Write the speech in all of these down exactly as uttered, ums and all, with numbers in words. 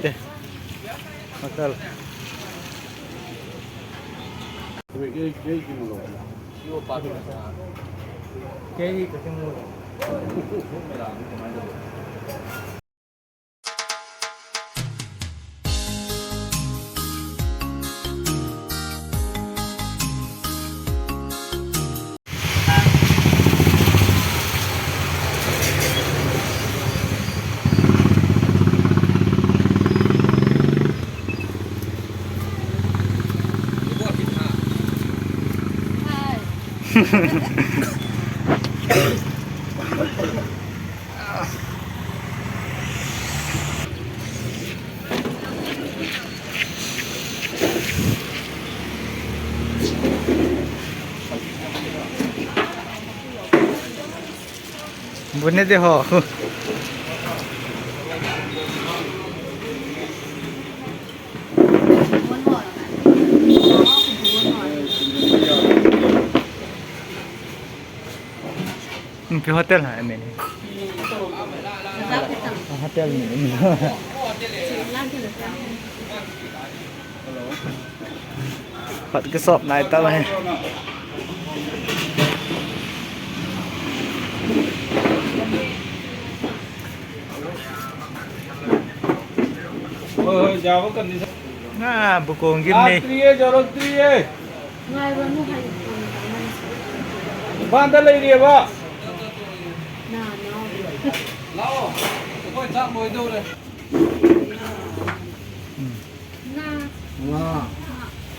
Te. Hotel. Kei hi ka kimu. Bune de ho. Pi hotel ha, amen. Hotel ni. Pat ke sop nai ta he. Oi, oi, jabo kan ni. Na, bukong gim ni. Ratriye, jaratriye. Banda leiriye ba. Na, na. Lao. Koi chak moi do le. Na. Nga.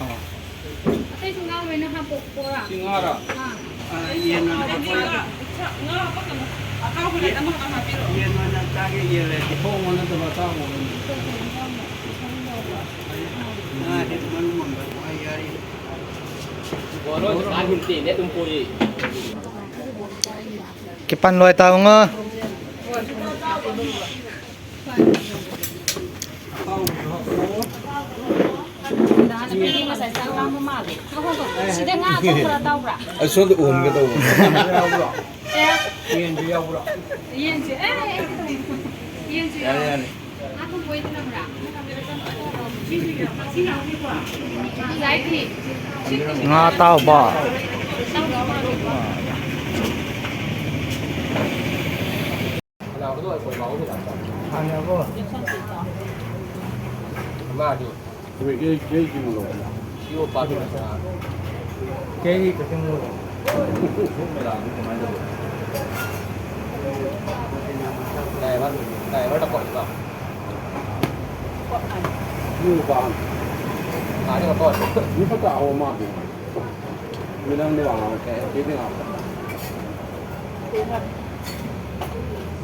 Ah. Atei chu nga mai na ha po po ra. Si nga ra. Ah. Ah, yen na ha po ra. Nga pa ka na. Atau ko na tama ka ha pi ro. Yen na na ta ke yen le. Ko mo na ta ba ta mo. Ah, de mo mo ba. Ai ai. Bolo sa hin te ne tum po ye. Kipan loi ta nga. Asol um ka to. Yen ji, eh, yen ji. Yen ji. Ya, ya, ya. Nga tao ba. Kei hi ka kimu. Ni pa. Ni pa ka ho ma. Minang ni wang ke, ke ni wang.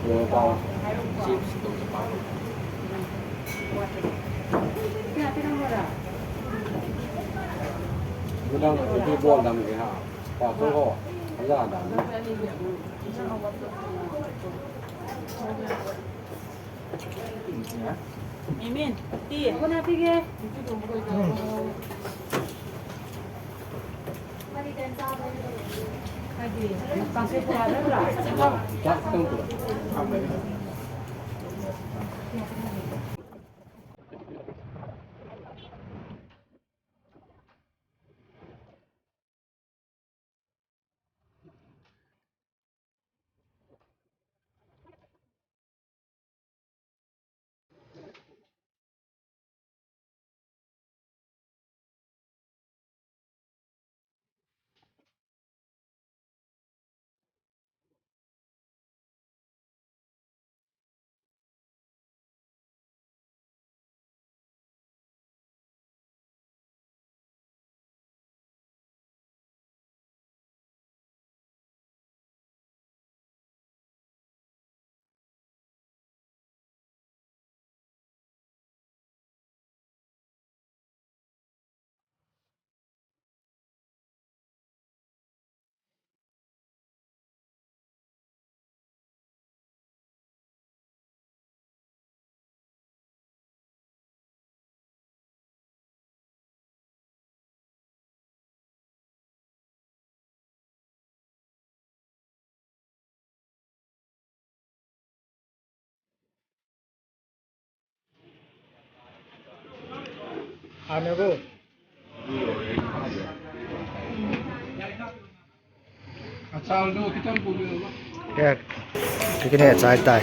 Yo pa. Chips tu pa. Minang ke bol dam ke ha. Pa tu ho. Ya dam. Amen. Ti. Ya, kikine chai tai.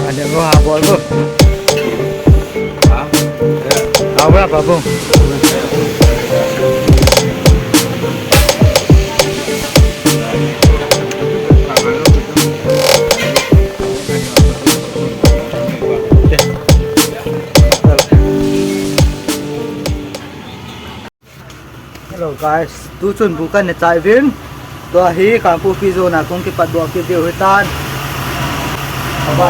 Ada ko ha bol ko. Ha? Apa apa bung? Hello guys, tu chun bu kan ne chai vin. Tua hi Kangpokpi zone a kong kipat doh kit diu hitan. Aba,